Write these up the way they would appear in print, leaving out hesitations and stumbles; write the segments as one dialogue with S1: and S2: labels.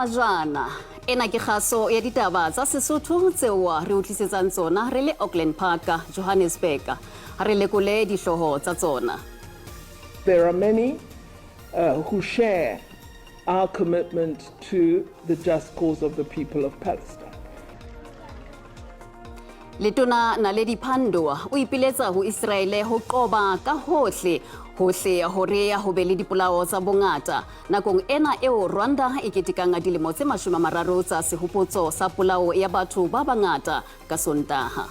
S1: Majwana. Ena ke kgaso ya ditaba tsa Sesotho tseo re o tlisetsang tsona re le Auckland Park, Johannesburg. Ha re lekole dihlooho tsa tsona.
S2: There are many who share our commitment to the just cause of the people of Palestine.
S1: Letona Naledi Pandor o ipiletsa ho Iseraele ho qoba ka hohle hohle hore ho be le dipolao tsa bongata nakong ena eo Rwanda e ketekang dilemo tse 30 tsa sehopotso sa polao ya batho ba bangata ka Sontaha.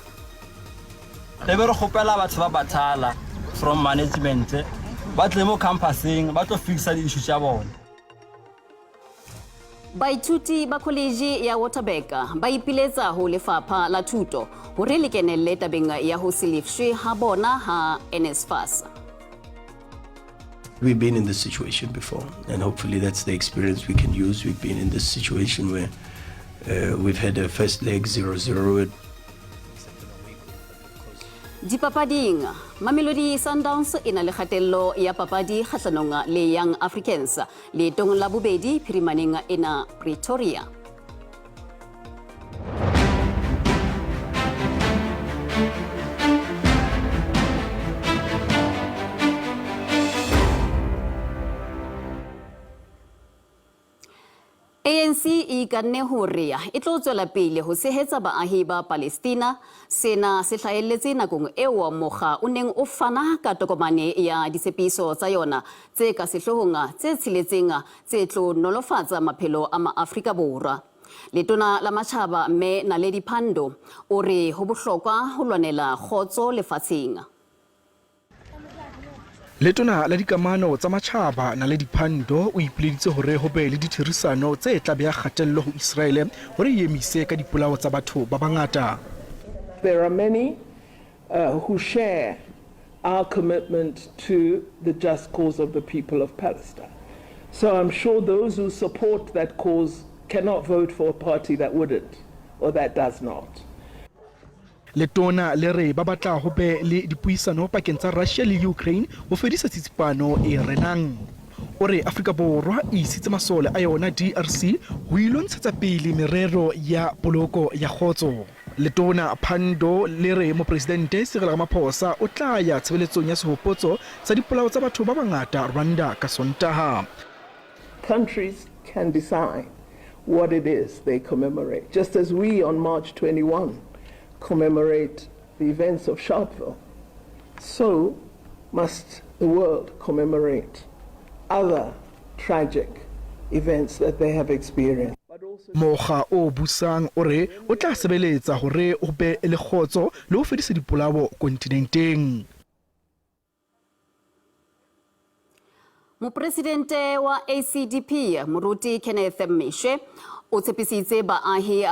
S3: Re be re kgopela batho ba bathala from management ba tle mo campuseng ba tlo fixa di-issue tša bona.
S1: Baithuti ba kholeji ya Waterberg ba ipiletsa ho lefapha la thuto hore le kenelle tabeng ya ho se lefshwe ha bona ha NSFAS.
S4: We've been in this situation before, and hopefully that's the experience we can use. We've been in this situation where we've had a first leg 0-0.
S1: Dipapading, Mamelodi Sundowns e na le kgatello ya papadi kgahlanong le Young Africans leetong la bobedi phirimaneng ena Pretoria. ANC e ikanne hore e tlo tswela pele ho tshehetsa baahi ba Palestina. Sena se hlahelletse nakong eo mokga o neng o fana ka tokomane ya ditshepiso tsa yona tse ka sehloohong tse tsheletseng tse tlo nolofatsa maphelo a Maafrika Borwa. Letona la Matjhaba Mme Naledi Pandor o re ho bohlokwa ho lwanela kgotso lefatsheng.
S5: Letona la Dikamano tsa Matjhaba Naledi Pandor o ipileditse hore ho be le ditherisano tse tla beha kgatello ho Iseraele hore e emise ka dipolao tsa batho ba bangata.
S2: There are many who share our commitment to the just cause of the people of Palestine. So I'm sure those who support that cause cannot vote for a party that wouldn't or that does not.
S5: Letona le re ba batla ho be le dipuisano pakeng tsa Russia le Ukraine ho fedisa tsitsipano e renang. O re Afrika Borwa e isitse masole a yona DRC ho ilo ntshetsa pele merero ya poloko ya kgotso. Letona Pandor le re Mopresidente Cyril Ramaphosa o tla ya tshebeletsong ya sehopotso sa dipolao tsa batho ba bangata Rwanda ka Sontaha.
S2: Countries can decide what it is they commemorate, just as we on March 21 commemorate the events of Sharpeville, so must the world commemorate other tragic events that they have experienced.
S5: Mokga o busang o re o tla sebeletsa hore ho be le kgotso le ho fedisa dipolao kontinenteng.
S1: Mopresidente wa ACDP Moruti Kenneth Meshe o tshepisitse baahi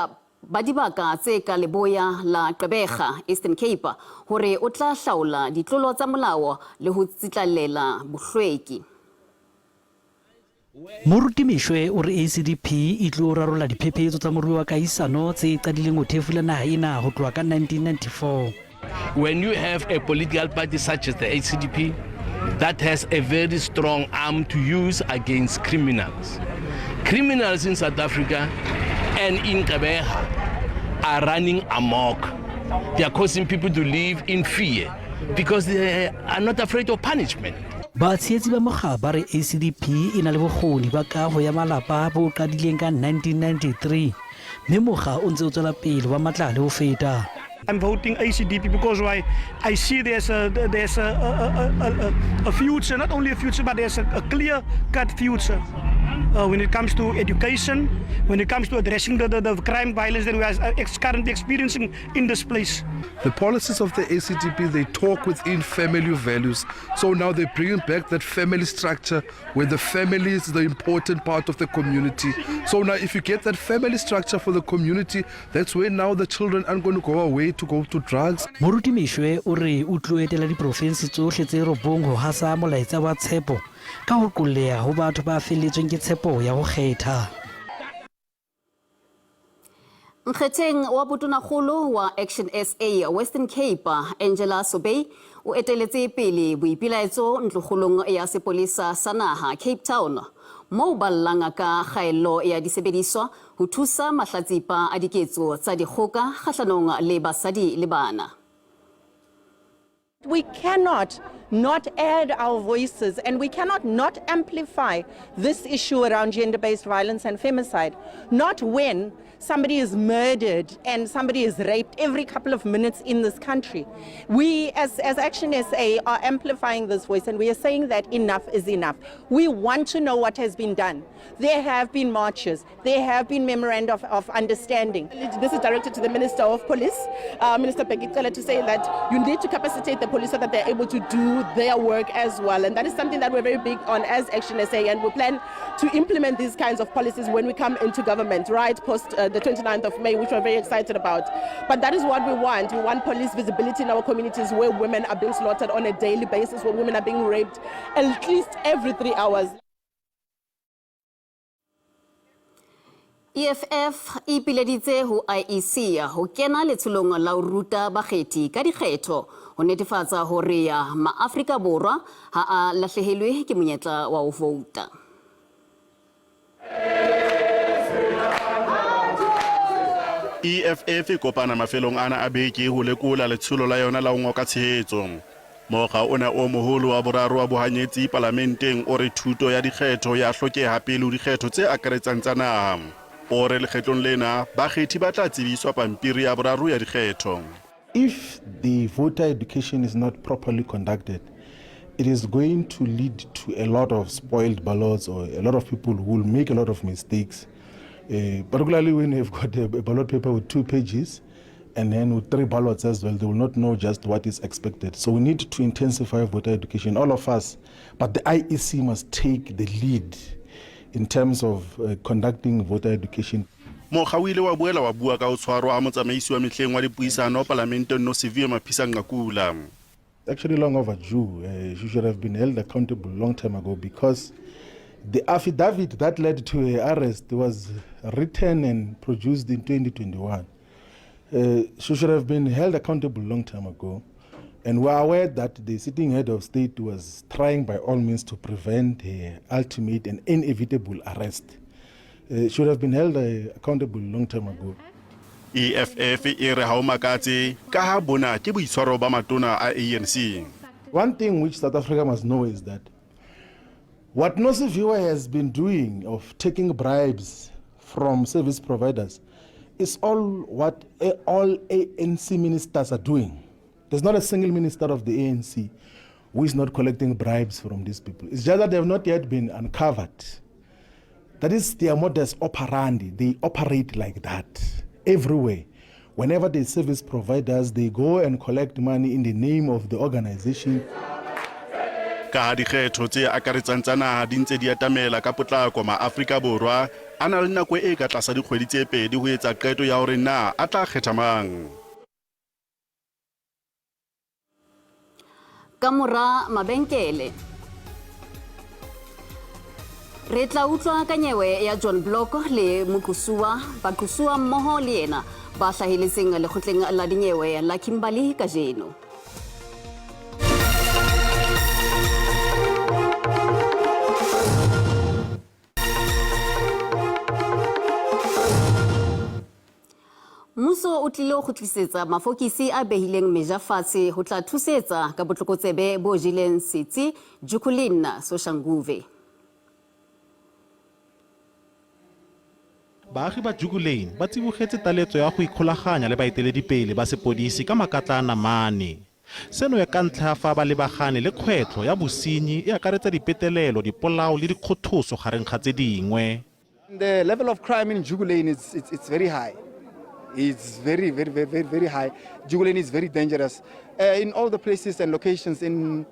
S1: ba dibaka tse ka leboya la Gqeberha, Eastern Cape, hore o tla hlaola ditlolo tsa molao le ho tsitlallela bohlweki.
S6: Moruti Meshwe o re ACDP e tlo rarolla diphephetso tsa moruo wa kahisano tse qadileng ho thefula naha ena ho tloha ka 1994.
S7: When you have a political party such as the ACDP that has a very strong arm to use against criminals. Criminals in South Africa and in Gqeberha are running amok. They are causing people to live in fear because they are not afraid of punishment.
S6: Batshehetsi ba mokga ba re ACDP e na le bokgoni ba kaho ya malapa bo qadileng ka 1993 mme mokga o ntse o tswela pele wa matla le ho feta.
S8: I'm voting ACDP because why I see there's a there's a future, not only a future, but there's a clear cut future when it comes to education, when it comes to addressing the crime violence that we are currently experiencing in this place.
S9: The policies of the ACDP, they talk within family values. So now they're bringing back that family structure where the family is the important part of the community. So now if you get that family structure for the community, that's where now the children aren't going to go away to go to drugs.
S6: Moruti Meshwe o re o tlo etela diprofensi tsohle tse robong ho hasa molaetsa wa tshepo ka ho qolleha ho batho ba felletsweng ke tshepo ya ho kgetha.
S1: Nkgetheng wa botonakgolo wa Action SA Western Cape Angela Sobey o eteletse pele boipilaetso ntlokgolong ya sepolesa sa naha Cape Town. moo ba llang ka kgaello ya disebediswa ho thusa mahlatsipa a diketso tsa dikgoka kgahlanong le basadi le bana.
S10: We cannot not add our voices and we cannot not amplify this issue around gender-based violence and femicide. Not when somebody is murdered and somebody is raped every couple of minutes in this country. We as ActionSA are amplifying this voice and we are saying that enough is enough. We want to know what has been done. There have been marches. There have been memoranda of understanding.
S11: This is directed to the Minister of Police, Minister Bheki Cele, to say that you need to capacitate the police so that they're able to do their work as well. And that is something that we're very big on as ActionSA, and we plan to implement these kinds of policies when we come into government, right, post the 29th of May, which we're very excited about. But that is what we want. We want police visibility in our communities where women are being slaughtered on a daily basis, where women are being raped at least every 3 hours.
S1: EFF e ipileditse ho IEC ho kena letsholong la ho ruta bakgethi ka dikgetho ho netefatsa hore maAfrika Borwa ha a lahlehelwe ke monyetla wa ho vouta.
S12: EFF e kopana mafelong ana a beke ho lekola letsholo la yona la ho ngoka tshehetso. Mokga ona o moholo wa boraro wa bohanyetsi palamenteng o re thuto ya dikgetho ya hlokeha pele ho dikgetho tse akaretsang tsa naha. O re lekgetlong lena bakgethi ba tla tsebiswa pampiri ya boraro ya dikgetho.
S13: If the voter education is not properly conducted, it is going to lead to a lot of spoiled ballots or a lot of people who will make a lot of mistakes, particularly when you've got a ballot paper with 2 pages and then with 3 ballots as well, they will not know just what is expected. So we need to intensify voter education, all of us, but the IEC must take the lead in terms of conducting voter education.
S12: Mokga o ile wa boela wa bua ka ho tshwarwa ha motsamaisi wa mehleng wa dipuisano palamenteng Nosiviwe Mapisa-Nqakula.
S13: Actually long overdue. She should have been held accountable long time ago, because the affidavit that led to her arrest was written and produced in 2021. She should have been held accountable long time ago. And we're aware that the sitting head of state was trying by all means to prevent her ultimate and inevitable arrest. Should have been held accountable long time ago.
S12: EFF e re ha o makatse ka ha bona ke boitshwaro ba matona a ANC.
S13: One thing which South Africa must know is that what Nosiviwe has been doing of taking bribes from service providers is all what all ANC ministers are doing. There's not a single minister of the ANC who is not collecting bribes from these people. It's just that they have not yet been uncovered. That is their modus operandi. They operate like that everywhere. Whenever the service providers, they go and collect money in the name of the organization.
S12: Ka ha dikgetho tse akaretsang tsa naha di ntse di atamela ka potlako, maAfrika Borwa a na le nako e ka tlasa dikgwedi tse 2 ho etsa qeto ya hore na a tla kgetha mang.
S1: Ka mora mabenkele re tla utlwa ka nyewe ya John Block le moqosuwa baqosuwa mmoho le yena ba hlaheletseng lekgotleng la dinyewe la Kimberley kajeno. Mmuso o tlile ho kgutlisetsa mafokisi a behileng meja fatshe ho tla thusetsa ka botlokotsebe bo jeleng setsi Jukulyn Soshanguve.
S14: Baagi ba Jukulyn ba tsibogetse taletso ya go ikgolaganya le baeteledipele ba sepodisi ka makatla a namane. Seno e ka ntlha ya fa ba lebagane le kgwetlho ya bosenyi e akaretsa dipetelelo, dipolao le dikgothoso gareng ga tse dingwe.
S15: The level of crime in Jukulyn is it's very high. It's very, very, very, very, very high. Jukulyn is very dangerous. In all the places and locations in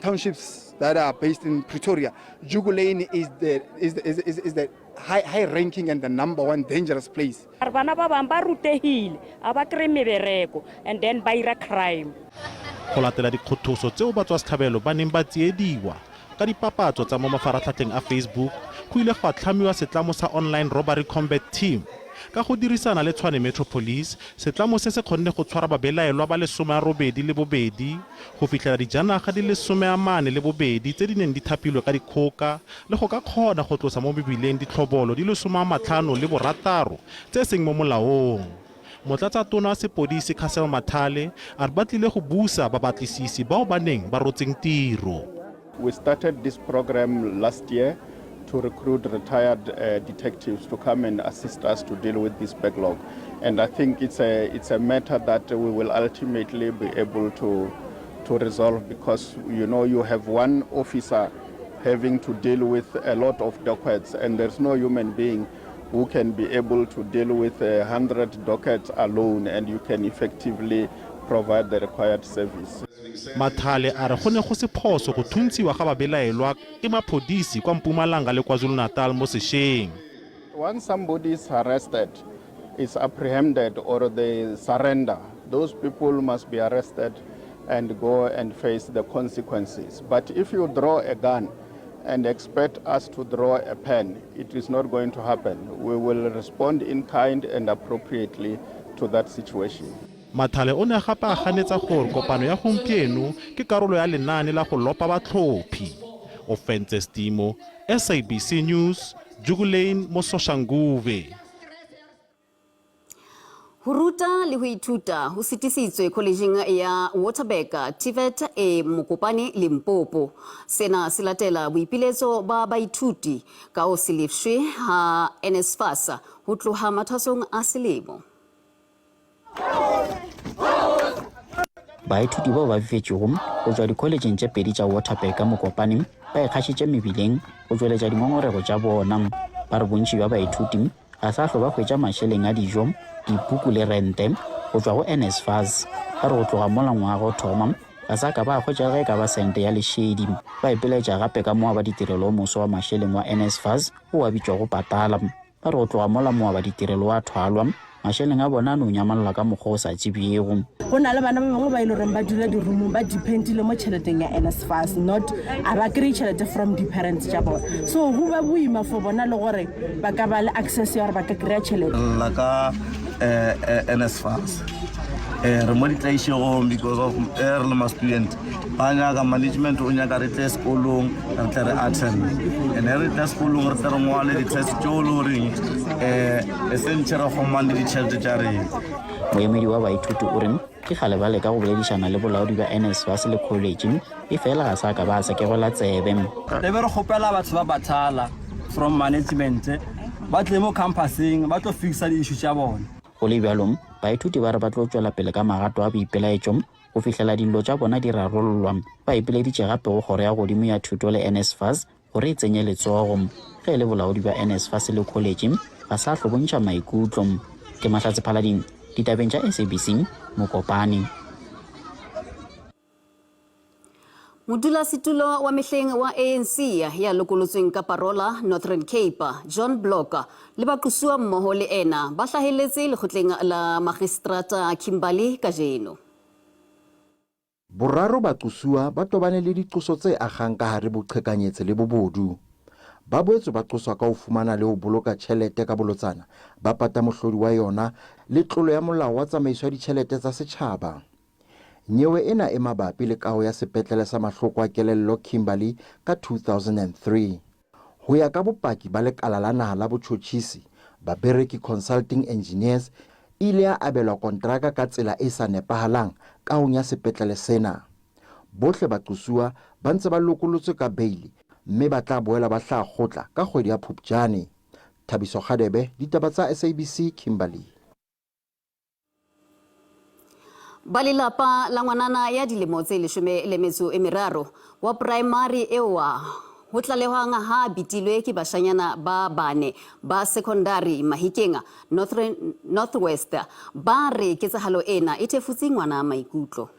S15: townships that are based in Pretoria, Jukulyn is the high ranking and the number one dangerous place.
S16: Bana ba bang ba rutehile, a ba kry mebereko, and then ba ira crime.
S14: Go latela dikgothoso tseo batswasetlhabelo ba neng ba tsiediwa ka dipapatso tsa mo mafaratlhatlheng a Facebook, go ile gwa tlhamiwa setlamo sa Online Robbery Combat Team Ka go dirisana le Tshwane Metro Police, setlamo se se kgonne go tshwara babelaelwa ba le 82, go fitlhela dijanaga di le 42 tse di neng di thapilwe ka dikgoka le go ka kgona go tlosa mo mebileng ditlhobolo di le 56 tse seng mo molaong. Motlatsatona wa sepodisi Cassel Mathale a re ba tlile go busa babatlisisi bao ba neng ba rotseng tiro.
S17: We started this program last year to recruit retired detectives to come and assist us to deal with this backlog. And I think it's a matter that we will ultimately be able to resolve because you have one officer having to deal with a lot of dockets, and there's no human being who can be able to deal with 100 dockets alone and you can effectively provide the required service.
S14: Mathale a re go ne go se phoso go thuntshiwa ga babelaelwa ke maphodisi kwa Mpumalanga le KwaZulu-Natal mo sešweng.
S17: Once somebody is arrested, is apprehended or they surrender, those people must be arrested and go and face the consequences. But if you draw a gun and expect us to draw a pen, it is not going to happen. We will respond in kind and appropriately to that situation.
S14: Mathale o ne gape a ganetsa gore kopano ya gompieno ke karolo ya lenaane la go lopa batlhophi. Ofentse Stimo, SABC News, Jukulane mo Soshanguve.
S1: Ho ruta le ho ithuta ho sitisitswe kholejeng ya Waterberg TVET e Mokopane, Limpopo. Sena se latela boipiletso ba baithuti ka ho se lefshwe ha NSFAS ho tloha mathwasong a selemo.
S18: Baithuti bao ba befetšego go tšwa dikholetšeng tše pedi tša Waterberg ka Mokopane ba ikgašitše mebileng go tšweletša dingongorego tša bona. Ba re bontši bja baithuti ga sa hlo ba hwetša mašeleng a dijo, dipuku le rente go tšwa go NSFAS. Ba re go tloga mola ngwaga o thoma ga sa ka ba hwetša ge e ka ba sente ya lešedi. Ba ipilaetša gape ka moaba ditirelo o moso wa mašeleng wa NSFAS wo a bitšwago Patala. Ba re go tloga mola moaba ditirelo wa thwalwa, mašeleng a bona a no nyamalla ka mokgwa o sa tsebjego.
S11: Go na le bana ba bangwe ba e le goreng ba dula di-roomong, ba dependile mo tšheleteng ya NSFAS, not a ba kry tšhelete from di-parents tša bona, so go ba boima for bona le gore ba ka ba le access ya gore ba ka kry-a tšhelete.
S19: Lla ka NSFAS, re mo ditlaišegong because of re le ma-student, ba nyaka management o nyaka re tle sekolong, re tle re attend, and re tle sekolong, re tle re ngwale di-test tšeo le goreng e sentšhe re kgomane ditšhelete tša rena.
S18: Moemedi wa baithuti o re ke kgale ba leka go boledišana le bolaodi bja NSFAS le college, e fela ga sa ka ba sekegelwa tsebe.
S3: Le be re kgopela batho ba bathala from management ba tle mo campuseng ba tlo fixa di-issue tša bona.
S18: Go le bjalo, baithuti ba re ba tlo tšwela pele ka magato a boipelaetšo go fihlela dillo tša bona di rarollwa. Ba ipileditše gape go kgoro ya godimo ya thuto le NSFAS gore e tsenye letsogo. Ge e le bolaodi bja NSFAS le college ga sa hlo bontšha maikutlo. Ke Mahlatse Phalading, ditabeng tša SABC, Mokopane.
S1: Modulasetulo wa mehleng wa ANC ya lokolotsweng ka parola Northern Cape, John Block, le baqosuwa mmoho le ena ba hlahelletse lekgotleng la Magistrata Kimberley kajeno.
S20: Boraro baqosuwa ba tobane le diqoso tse akgang ka hare boqhekanyetsi le bobodu. Ba boetse ba qoswa ka ho fumana le ho boloka tjhelete ka bolotsana, ba pata mohlodi wa yona le tlolo ya molao wa tsamaiso ya ditjhelete tsa setjhaba. Nyewe ena e mabapi le kaho ya sepetlele sa mahloko a kelello Kimberley ka 2003. Ho ya ka bopaki ba lekala la naha la botjhotjhisi, Babereki Consulting Engineers e ile ya abelwa kontraka ka tsela e sa nepahalang kahong ya sepetlele sena. Bohle baqosuwa ba ntse ba lokolotswe ka beili mme ba tla boela ba hlaha kgotla ka kgwedi ya Phupjane. Thabiso Kgadebe, ditaba tsa SABC, Kimberley.
S1: Ba lelapa la ngwanana ya dilemo tse 13 wa primary eoa ho tlalehwang ha betilwe ke bashanyana ba bane ba secondary Mahikeng, Northwest, ba re ketsahalo ena e thefutse ngwana maikutlo.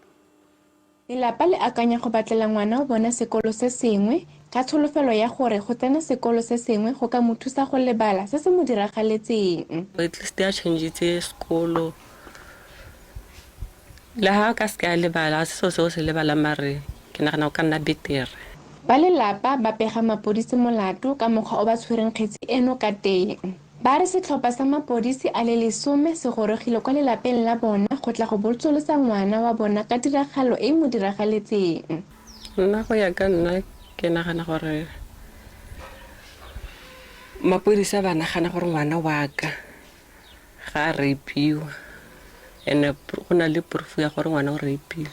S21: Lelapa le akanya go batlela ngwana wa bona sekolo se sengwe ka tsholofelo ya gore go tsena sekolo se sengwe go ka mo thusa go lebala se se mo diragaletseng.
S22: At least a change-itse sekolo, le ha ka se ka lebala, ga se selo se o se lebalang, mare ke nagana go ka nna betere.
S21: Ba lelapa ba pega mapodisi molato ka mokgwa o ba tshwereng kgetsi eno ka teng. Ba re setlhopha sa mapodisi a le lesome se gorogile kwa lelapeng la bona go tla go botsolosa ngwana wa bona ka tiragalo e e mo diragaletseng.
S22: Nna go ya ka nna ke nagana gore mapodisa ba nagana gore ngwana wa ka ga a rapiwa and-e go na le proof ya gore ngwana o rapile.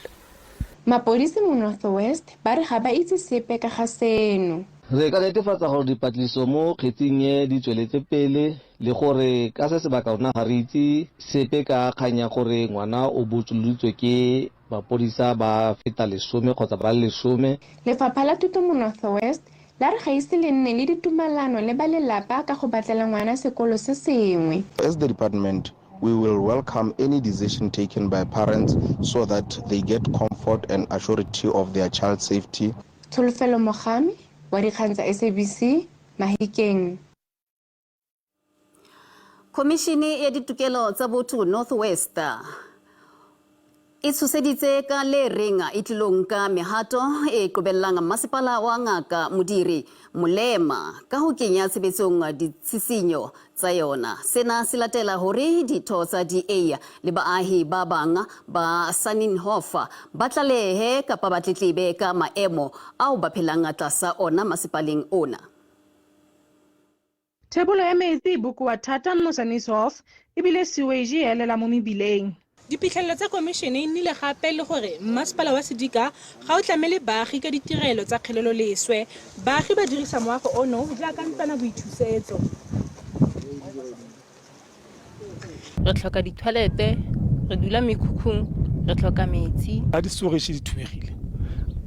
S21: Mapodisi mo North West ba re ga ba itse sepe ka ga seno.
S2: Re ka netefatsa gore dipatlisiso mo kgetsing e di tsweletse pele le gore ka se sebaka rona ga re itse sepe ka kgang ya gore ngwana o botsoloditswe ke mapodisa ba feta lesome kgotsa ba le lesome.
S21: Lefapha la Thuto mo North West la re ga ise le nne le ditumalano le ba lelapa ka go batlela ngwana sekolo se sengwe.
S4: As the department, we will welcome any decision taken by parents so that they get comfort and assurity of their child's safety.
S21: Tsholofelo Mogami wa dikgang tsa SABC, Mahikeng.
S1: Khomišene ya Ditokelo tsa Botho North West e tshoseditse ka le reng e tlilo nka mehato e qobellang masepala wa Ngaka Modiri Molema ka ho kenya tshebetsong ditshisinyo tsa yona. Sena se latela hore ditho tsa DA le baahi ba bang ba Sanninhof ba tlalehe kapa ba tletlebe ka maemo ao ba phelang tlasa ona masepaleng ona.
S23: Thebolo ya metsi e bokoa thata mo Sannieshof ebile sewage e elela mo mebileng.
S24: Diphitlhelelo tsa komišene e nnile gape le gore mmasepala wa Sedika ga o tlamele baagi ka ditirelo tsa kgeleloleswe. Baagi ba dirisa moago ono jaaka ntlwanaboithusetso.
S25: Re tlhoka dithoilete, re dula mekhukhung, re tlhoka metsi.
S26: Ga di-sewerage di thubegile,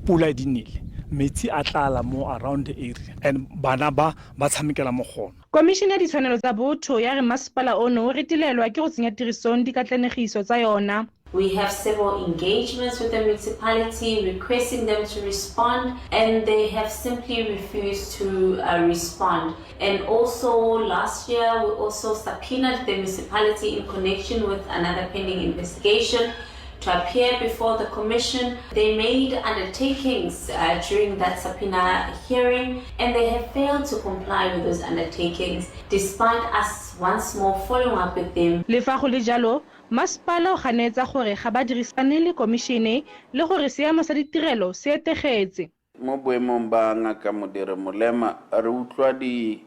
S26: pula di nele, metsi a tlala mo around the area and bana ba ba tshamekela mo gona.
S23: Komišene ya Ditshwanelo tsa Botho ya re masepala ono o retelelwa ke go tsenya tirisong dikatlanegiso tsa yona.
S27: We have several engagements with the municipality requesting them to respond and they have simply refused to uh, respond. And also last year we also subpoenaed the municipality in connection with another pending investigation to appear before the commission. They made undertakings uh, during that subpoena hearing and they have failed to comply with those undertakings despite us once more following up with them.
S23: Le fa go le jalo, Masepala o ganetsa gore ga ba dirisane le komišene le gore seemo sa ditirelo se etegetse.
S28: Mo boemong ba Ngaka Modiri Molema, re utlwa di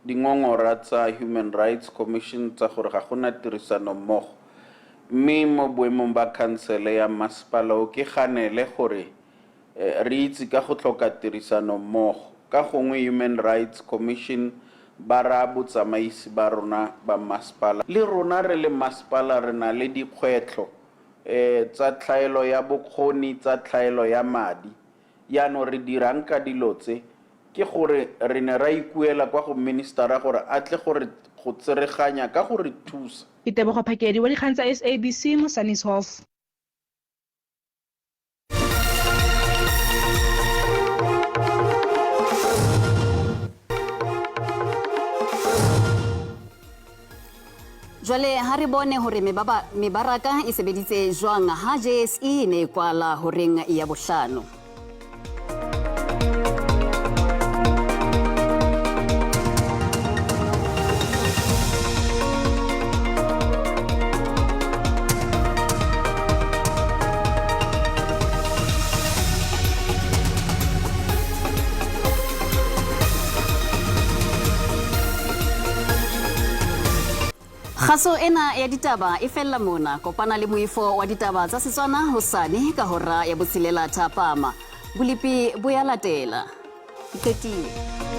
S28: dingongora tsa Human Rights Commission tsa gore ga gona tirisanommogo. Mme mo boemong ba khansele ya masepala o ke ganele gore Re itse ka go tlhoka tirisanommogo. Ka gongwe Human Rights Commission ba raya botsamaisi ba rona ba masepala. Le rona re le masepala re na le dikgwetlho tsa tlhaelo ya bokgoni, tsa tlhaelo ya madi. Jaanong re dirang ka dilo tse? Ke gore re ne ra ikuela kwa go Minister-ra gore a tle go re go tsereganya ka go re thusa.
S23: Ke Tebogo Phakedi wa dikgang tsa SABC mo Sannieshof.
S1: Jwale ha re bone hore mebaraka e sebeditse jwang ha JSE e ne e kwala horeng ya bohlano. Kgaso ena ya ditaba e fella mona. Kopana le moifo wa ditaba tsa Setswana hosane ka hora ya botshelela thapama. Bolipi bo ya latela. Ke qetile.